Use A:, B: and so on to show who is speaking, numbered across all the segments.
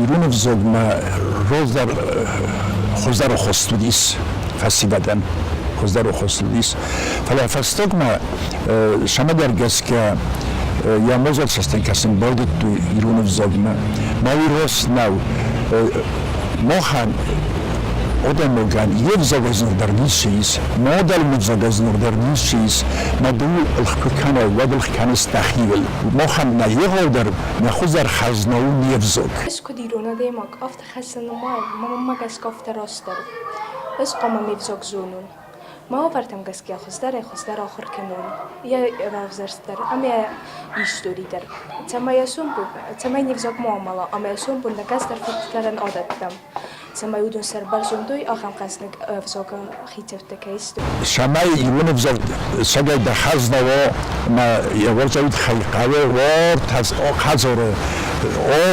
A: Ирон ӕвзагмӕ раздӕр хуыздӕр ахаст уыдис фӕсивӕдӕн, хуыздӕр ахаст уыдис. Фӕлӕ фӕстагмӕ цӕмӕдӕр гӕсгӕ йӕ мозаг цӕстӕй кӕсын байдыдтой ирон ӕвзагмӕ. Мӕ уый раст нӕу. Махӕн адӕймагӕн йе взагӕй зынаргъдӕр ницы ис, мадӕлон ӕвзагӕй зынаргъдӕр ницы ис. Мӕ ды ӕлгъ куы кӕнай, уӕд ӕлгъ кӕныс дӕхиуыл. Махӕн нӕ егъаудӕр, нӕ хуыздӕр хӕзна у не взаг.
B: Ӕз куыд ирон адӕймаг, афтӕ хӕссын нымайын, мӕ мӕнмӕ гӕсгӕ афтӕ растдӕр у. Ӕз хъуамӕ ме взаг зонон. Мӕ уавӕртӕм гӕсгӕ хуыздӕрӕй-хуыздӕр ахуыр кӕнон йӕ равзӕрст дӕр ӕмӕ йӕ истори дӕр, цӕмӕй йӕ сомбон, цӕмӕй не взаг ма амӕла ӕмӕ йӕ сомбон нӕ кӕстӕр фырттӕн адӕттӕм, цӕмӕй уыдон сӕрбӕрзонд уой, ахӕм хъӕздыг ӕвзагы хицӕуттӕ кӕй сты.
A: Цӕмӕй ирон ӕвзаг цӕгӕй дӕр хӕзна уа ӕмӕ йӕ уӕрзӕуд хай хъӕуы хӕдзары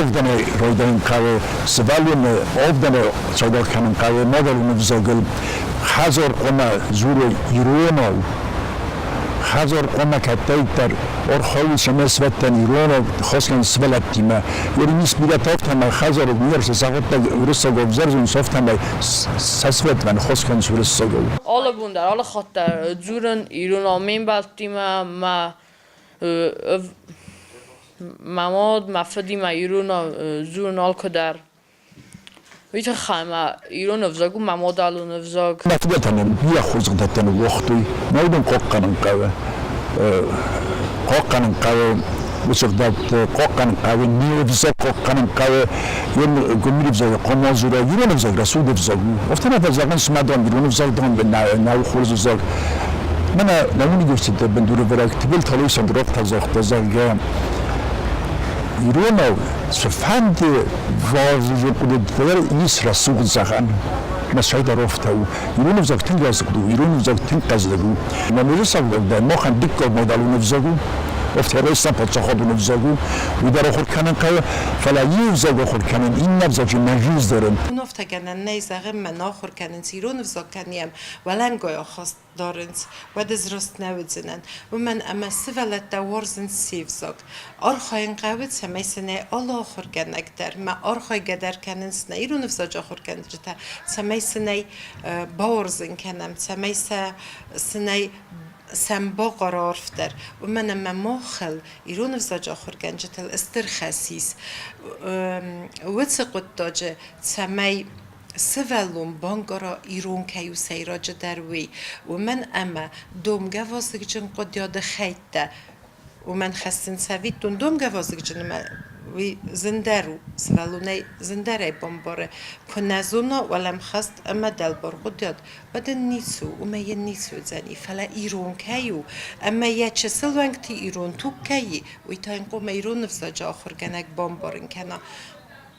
A: авдӕнӕй райдайын хъӕуы, сывӕллоны авдӕны цайдагъ кӕнын хъӕуы мадӕлон ӕвзагыл. Хӕдзар хъуамӕ дзурой иронау. Хӕдзар хъуамӕ кӕддӕриддӕр архайой цӕмӕй сывӕллӕттӕн иронау ныхас кӕнын сывӕллӕттимӕ. Ерын ис бирӕтӕ афтӕмӕй хӕдзары уыйас сӕхуыдтӕг уырыссагау ӕвзӕрзынц, афтӕмӕй сӕ сывӕллӕттимӕ ныхас кӕнынц уырыссагау.
C: Алы бон дӕр, алы хатт дӕр дзурын иронау ме мбӕлттимӕ, мӕ мӕ мад, мӕ фыдимӕ иронау дзурын алкуыдӕр. Уый тыххӕй ма ирон ӕвзаг у мӕ мадӕлон ӕвзаг.
A: Мӕ фыдӕлтӕ нын бирӕ хорздзинӕдтӕ ныууагътой. Нӕ уыдон хъахъхъӕнын хъӕуы. Хъахъхъӕнын хъӕуы уыцы ӕгъдӕутты, хъахъхъӕнын хъӕуы не взаг, хъахъхъӕнын хъӕуы гуымир ӕвзаг хъуамӕ дзура. Ирон ӕвзаг рӕсугъд ӕвзаг у. Афтӕ нӕ фӕзӕгъынц, мӕ дам, ирон ӕвзаг, дам, нӕу хорз ӕвзаг. Мӕнӕ нӕ университеты бындурӕвӕрӕг Тыбылты Александр афтӕ загъта, зӕгъгӕ, иронау цыфӕнды вазыгджын хъуыды дӕр ис рӕсугъд зӕгъӕн. Мӕ сӕйдӕр афтӕ у. Ирон ӕвзаг тынг рӕсугъд у, ирон ӕвзаг тынг хъӕздыг у. Мӕ уырыссаг ӕвзаг махӕн дыккаг мадӕлон ӕвзаг у. Афтӕ райсам паддзахадон ӕвзаг у. Уый дӕр ахуыр кӕнын хъӕуы, фӕлӕ иу ӕвзаг ахуыр кӕнын, иннӕ ӕвзаджы нӕхи здарын.
D: Уынаффӕгӕнӕн нӕй, зӕгъӕм, мӕ нӕ ахуыр кӕнынц ирон ӕвзаг кӕнӕм уӕлӕнгай ахаст дарынц, уӕд ӕз раст нӕ уыдзынӕн, уымӕн ӕмӕ сывӕллӕттӕ уарзынц се взаг. Архайын хъӕуы, цӕмӕй сын ӕй алы ахуыргӕнӕг дӕр ма архайгӕ дӕр кӕнынц нӕ ирон ӕвзаджы ахуыргӕнджытӕ, цӕмӕй сын ӕй бауарзын кӕнӕм, цӕмӕй сӕ сын ӕй сӕм бахъара арфдӕр, уымӕн ӕмӕ махыл, ирон ӕвзаджы ахуыргӕнджытыл стыр хӕс ис уыцы хъуыддаджы, цӕмӕй сывӕллон банкъара ирон кӕй у сӕйраджыдӕр уый, уымӕн ӕмӕ домгӕвазыгджын хъуыдыйады хӕйттӕ уымӕн хӕссын цӕвиттон домгӕвазыгджынмӕ уый зындӕр у, сывӕллонӕй зындӕрӕй бамбары, куы нӕ зона уӕлӕмхӕст ӕмӕ дӕлбар хъуыдыйад, уӕд ын ницы у, уымӕ йын ницы уыдзӕни, фӕлӕ ирон кӕй у ӕмӕ йӕ чысыл уӕнгты ирон туг кӕй и, уый та йын хъуамӕ ирон ӕвзаджы ахуыргӕнӕг бамбарын кӕна.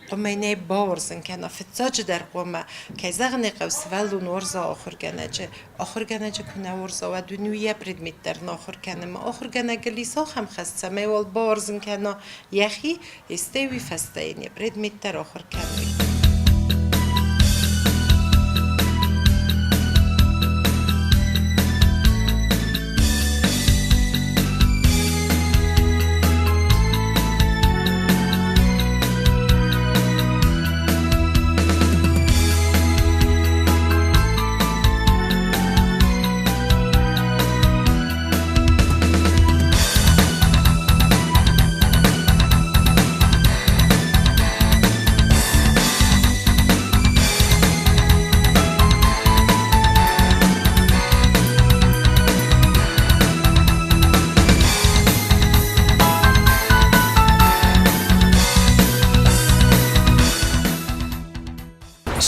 D: Хъуамӕ нӕ бауарзын кӕна фыццаджыдӕр хъуамӕ, кӕй зӕгъын ӕй хъӕуы, сывӕллон уарза ахуыргӕнӕджы. Ахуыргӕнӕджы куы нӕ уарза, уӕд уын уый йӕ предмет дӕр нӕ ахуыр кӕны. Ӕмӕ ахуыргӕнӕгыл ис ахӕм хӕс, цӕмӕй уал бауарзын кӕна йӕхи, стӕй уый фӕстӕ йын йӕ предмет дӕр ахуыр кӕной.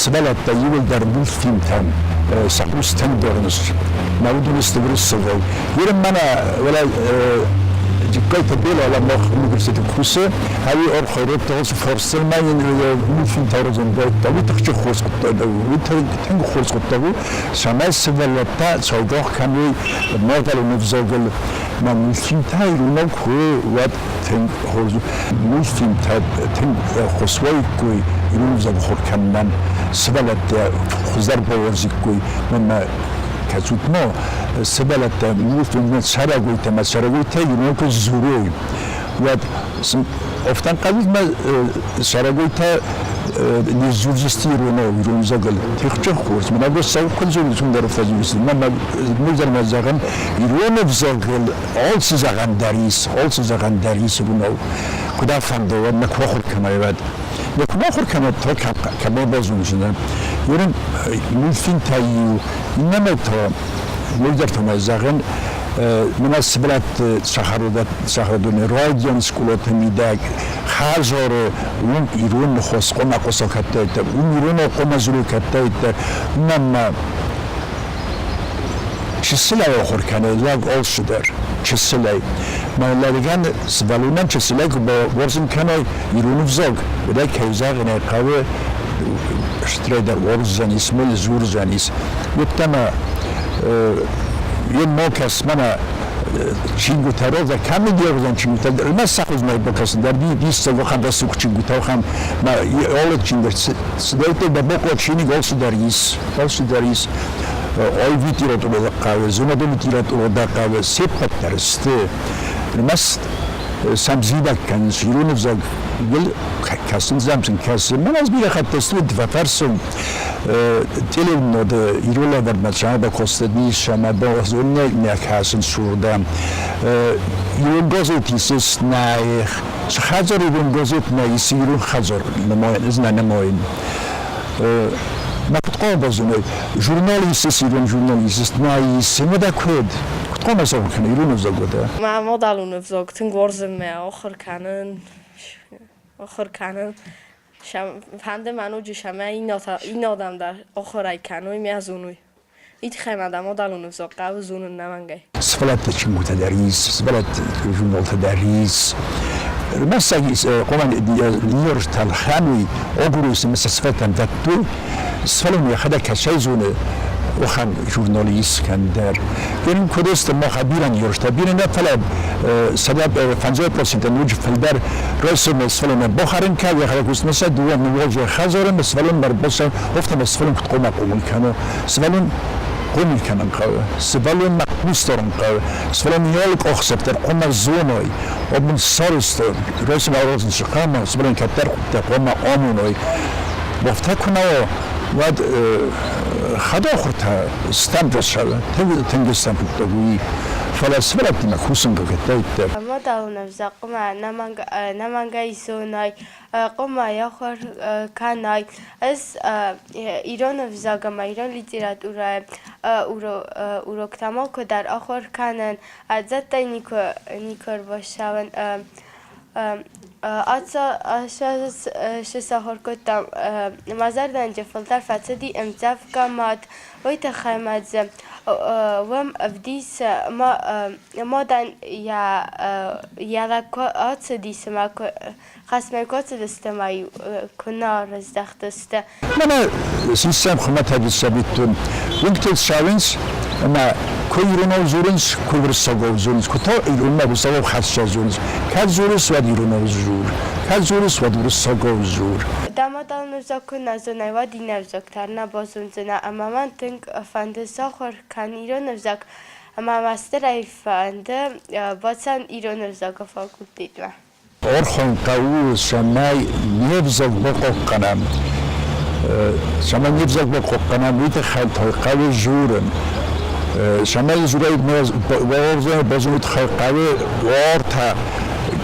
A: Сывӕллӕттӕ иууылдӕр мультфильмтӕм сӕ хъус тынг дарынц. Мӕ уыдон сты уырыссагау. Ерын мӕнӕ уӕлӕ Джыккайты Бела мах университеты кусы, ӕви архайдта фарсыл мӕ йын мультфильмтӕ аразын байдыдта. Уый тыхджын хорз хъуыддаг у, уый тынг хорз хъуыддаг у, цӕмӕй сывӕллӕттӕ цайдагъ кӕной мадӕлон ӕвзагыл. Мӕ мультфильмтӕ иронау куы уӕд тынг хорз мультфильмтӕ тынг ӕххуыс уаиккой ирон ӕвзаг ахуыр кӕнынӕн, сывӕллӕттӕ хуыздӕр бауарзиккой ӕмӕ кӕсут ма, сывӕллӕттӕ мультфильммӕ цӕрӕгойтӕ ӕмӕ цӕрӕгойтӕ иронау куы дзурой, уӕд сын афтӕ ӕнхъӕлут мӕ цӕрӕгойтӕ Не зурзысты иронау, ирон ӕвзагыл тыхджын хорз. Мӕнӕ сау куыд зондӕр фӕзилыс. Мӕ мӕ зӕгъын, ирон ӕвзагыл алцы зӕгъӕн дӕр ис, алцы зӕгъӕн дӕр ис иронау. Куыд афӕнды, уӕд нӕ куы ахуыр кӕнай, уӕд. Нӕ куы ахуыр кӕнат, то кӕмӕй базондзынӕ. Ирон мультфильмтӕ иу, иннӕмӕй та иуылдӕр та мӕ зӕгъын, мӕнӕ сывӕллӕтты цӕхӕрадоны райдиан скъолаты мидӕг хӕдзары уым ирон ныхас хъуамӕ хъуыса кӕддӕриддӕр, уым иронау хъуамӕ дзурой кӕддӕриддӕр, уымӕн ӕмӕ чысылӕй ахуыр кӕны лӕг алцыдӕр, чысылӕй. Мӕ лӕгӕн сывӕллонӕн чысылӕй куы бауарзын кӕнай ирон ӕвзаг, уӕд ӕй, кӕй зӕгъын ӕй хъӕуы, стырӕй дӕр уарздзӕнис, мыл дзурдзӕнис. Йеддӕмӕ йе ма кӕс мӕнӕ чингуытӕ роза кӕми диагъзан чингуытӕ ӕрмӕст сӕ хузмӕ бакӕсын дӕр диссаг охӕн рӕсугъд чингуытӕ охӕн ма алы чингуытӕ цыдӕриддӕр бабокъо чиныг алцыдӕр ис, алцыдӕр ис. Ай литературӕ хъӕуы, зонадон литературӕ дӕр хъӕуы, се ппӕт дӕр сты. Ӕрмӕст сӕм зивӕг кӕнынц ирон ӕвзагыл кӕсын сӕм сын кӕсы. Мӕн ӕз бирӕ хатт сты фӕфӕрсын телеуынынады ирон лӕвӕрдмӕ бакостыдис ӕмӕ базоннӕ нӕ кӕсынц уырдӕм. Ирон газет исыс нӕ цы хӕдзар ирон газет нӕ исы ирон хӕдзар нӕ нымайын. Мӕ куыд хъуамӕ базоной, журнал исыс, ирон журнал исыс, нӕ исы, ӕмӕ дӕ куыд? Куыд хъуамӕ сахуыр кӕна ирон ӕвзаг уӕдӕ?
E: Мӕ мадӕлон ӕвзаг тынг уарзын мӕ ахуыр кӕнын, ахуыр кӕнын. Фӕнды мӕ ноджы сӕмӕ иннӕ адӕм дӕр ахуырӕй кӕной, мӕ зоной. Уый тыххӕй ма дӕ мадӕлон ӕвзаг хъӕуы зонын нӕмӕнгӕй.
A: Сывӕллӕтты чингуытӕ дӕр ис, сывӕллӕтты журналтӕ дӕр ис. Ӕрмӕст хъуамӕ ныййарджытӕ ӕлхӕной, агурой сын сӕ сывӕллӕттӕн дӕттой, сывӕллон йӕхӕдӕг кӕцӕй зоны, уӕхӕн журнал ис кӕндӕр. Герин куыд мах бирӕ ныййарджытӕ, бирӕ нӕ, фӕлӕ 150% ноджы фылдӕр райсомӕй сывӕллонӕн бахӕрын кӕ, йӕхӕдӕг усмӕ сӕ дыууӕ ныууадзы хӕдзары, сывӕллон ӕрбацӕуы, афтӕмӕй сывӕллон куыд хъуамӕ хъомыл кӕна. Сывӕллон хъомыл кӕнын хъӕуы, сывӕллонмӕ хъус дарын хъӕуы, сывӕллон йӕ алы къахдзӕф дӕр хъуамӕ зоной, абон сарӕзта, райсом аразын цы хъуамӕ, сывӕллон кӕддӕр хъуамӕ амоной. Афтӕ куы нӕ уа, уӕд хӕдахуыртӕ стӕм рӕсӕгы, тынг стӕм хъуыддаг уый. Фӕлӕ сывӕллӕттимӕ кусын кӕддӕриддӕр.
F: Мадӕлон ӕвзаг хъуамӕ ӕнӕмӕнгӕй зоной, хъуамӕ ахуыр кӕнай. Ӕз ирон ӕвзаг ӕмӕ ирон литературӕйы уроктӕ макуы дӕр ахуыр кӕнын, ӕдзӕттӕй никуы никуы ӕрбацӕуын. Ацы сахуыр кодтам мӕ зӕрдӕнджы фылдӕр фӕцыди ӕмдзӕвгӕ мад, уый тыххӕй ма дзы уым ӕвдисы мадӕн йӕ лӕг куы ацыди, цыма куы хӕстмӕ куы ацыдысты ӕмӕ куы нӕ рыздӕхтысты.
A: Мӕнӕ систӕм хуымӕтӕджы цӕвиттон. Уынгтыл цӕуынц ӕмӕ куы иронау дзурынц, куы уырыссагау дзурынц, куы та иронмӕ уырыссагау хӕццӕ дзурынц. Кӕд дзурыс, уӕд иронау дзур, кӕд дзурыс, уӕд уырыссагау дзур.
F: Дӕ мадӕлон ӕвзаг куы нӕ зонай, уӕд иннӕ ӕвзаг дӕр нӕ базондзынӕ ӕмӕ мӕн тынг фӕнды сахуыр кӕн ирон ӕвзаг ӕмӕ мӕ стырӕй фӕнды бацӕуын ирон ӕвзагы факультетмӕ.
A: Орхон хъӕуы, цӕмӕй не взаг бахъахъхъӕнӕм. Цӕмӕй не взаг бахъахъхъӕнӕм, уый тыххӕй хъӕуы дзурын. Цӕмӕй дзурай базонын тыххӕй хъӕуы ортӕ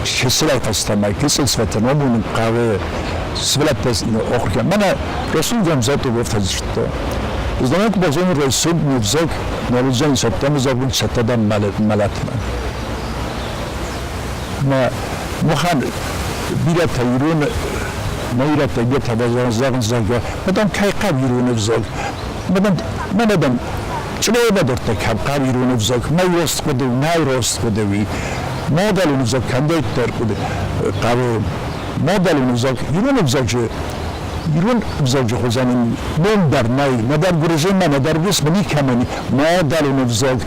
A: чысылӕй фӕстӕмӕ, гыццыл сывӕллӕттӕн амонын хъӕуы сывӕллӕттӕ ахуыр кӕнын. Мӕнӕ Расул Гамзатов афтӕ дзырдта. Знаг куы базоны райсом не взаг, нал уыдзӕн цӕттӕ зӕгъын цӕттӕ дӕн мӕлӕтмӕ. Ӕмӕ махӕн бирӕтӕ ирон нӕ ирӕттӕ бирӕтӕ зӕгъынц, зӕгъгӕ, мадам кӕй хъӕуы ирон ӕвзаг, мадам мӕнӕ дам чъылайы кӕм хъӕуы ирон ӕвзаг, нӕ рост хъуыды у, нӕ рост хъуыды уый. Мадӕлон ӕвзаг кӕмдӕриддӕр хъуыды хъӕуы мадӕлон ӕвзаг, ирон ӕвзаджы ирон ӕвзаджы хуызӕн ын ном дӕр нӕй, нӕдӕр гуырдзымӕ, нӕдӕр уырысмӕ никӕмӕн мадӕлон ӕвзаг,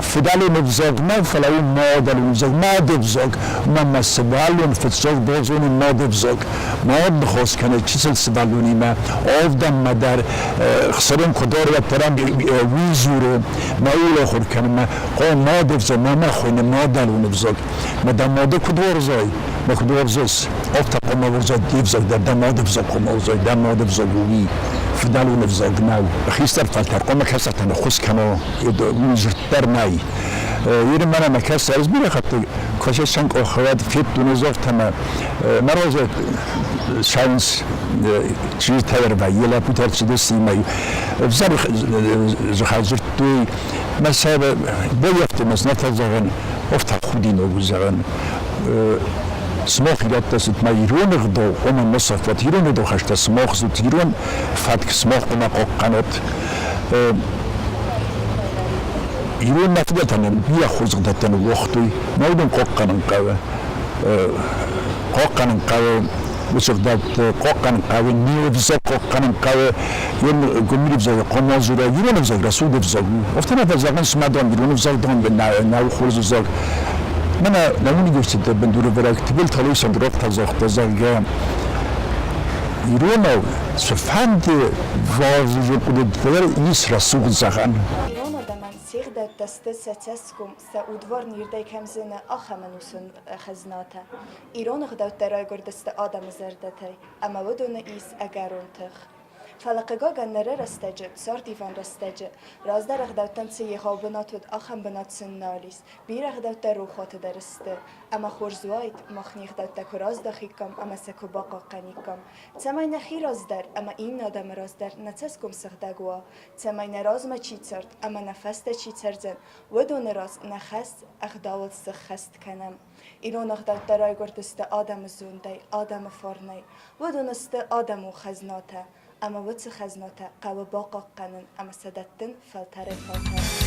A: фыдӕлон ӕвзаг нӕ, фӕлӕ у мадӕлон ӕвзаг, мады ӕвзаг. Уымӕн ӕмӕ сывӕллон фыццаг базоны мады ӕвзаг. Мад ныхас кӕны чысыл сывӕллонимӕ, авдӕнмӕ дӕр хсырын куы дары, уӕддӕр ӕм уый дзуры, мӕ ууыл ахуыр кӕнынмӕ. Хъуамӕ мады ӕвзаг, мамӕ хуыйны мадӕлон ӕвзаг. Мӕ дӕ мады куыд уарзай, Мах уарзыс, афтӕ хъуамӕ уарзай де взаг дӕр, дӕ мады взаг хъуамӕ уарзай, дӕ мады взаг у уый, фыдӕлон ӕвзаг нӕу. Хистӕр фӕлтӕр хъуамӕ кӕстӕртӕн ӕххуыс кӕна, уый дзырд дӕр нӕй. Иры мӕнӕ мӕ кӕстӕр ӕз бирӕ хатты кӕсӕн къохы федтон ӕз афтӕ мӕ мӕ разӕй цӕуынц чызджытӕ ӕрвӕййы лӕппутӕ ӕрцыдысты имӕ ӕвзӕр дзыхӕй дзырдтой мӕ сӕ баййӕфтой мӕ сын афтӕ зӕгъын афтӕ худинаг у зӕгъын сымах ирӕттӕ цыт ма ирон ӕгъдау хъуамӕ ма сафат ирон ӕгъдау хӕстӕ сымах зут ирон фӕтк сымах хъуамӕ хъахъхъӕнат ирон нӕ фыдӕлтӕ нын бирӕ хорз ӕгъдӕуттӕ ныууагътой нӕ уыдон хъахъхъӕнын хъӕуы хъахъхъӕнын хъӕуы уыцы ӕгъдӕутты хъахъхъӕнын хъӕуы не взаг хъахъхъӕнын хъӕуы гуымир ӕвзаг хъуамӕ дзура ирон ӕвзаг рӕсугъд ӕвзаг у афтӕ нӕ фӕзӕгъынц ма дам ирон ӕвзаг дам нӕу хорз ӕвзаг мӕнӕ нӕ университеты бындурӕвӕрӕг Тыбылты Александр афтӕ загъта зӕгъгӕ иронау цыфӕнды вазыгджын хъуыды дӕр ис рӕсугъд зӕгъӕн.
B: Ирон адӕмӕн се гъдӕуттӕ сты сӕ цӕсгом, сӕ удварн ирдӕй кӕм зыны, ахӕм ӕнусон хӕзнатӕ. Ирон ӕгъдӕуттӕ райгуырдысты адӕмы зӕрдӕтӕй, ӕмӕ уыдоны ис ӕгӕрон тых. Фӕлӕ, хъыгагӕн, ныры рӕстӕджы, цардивӕн рӕстӕджы, раздӕр ӕгъдӕуттӕн цы егъау бынат уыд, ахӕм бынат сын нал ис. Бирӕ ӕгъдӕуттӕ рохуаты дӕр сты. Ӕмӕ хорз уаид, мах не гъдӕуттӕ куы раздахиккам ӕмӕ сӕ куы бахъахъхъӕниккам, цӕмӕй нӕхи раз дӕр ӕмӕ иннӕ адӕмы раз дӕр нӕ цӕсгом сыгъдӕг уа, цӕмӕй нӕ размӕ чи цард ӕмӕ нӕ фӕстӕ чи цӕрдзӕн, уыдоны раз нӕ хӕс ӕгъдауыл сыххӕст кӕнӕм. Ирон ӕгъдӕуттӕ райгуырдысты адӕмы зондӕй, адӕмы фарнӕй. Уыдон сты адӕмон хӕзнатӕ, ӕмӕ уыцы хӕзнатӕ хъӕуы бахъахъхъӕнын ӕмӕ сӕ дӕттын фӕлтӕрӕй-фӕлтӕрмӕ.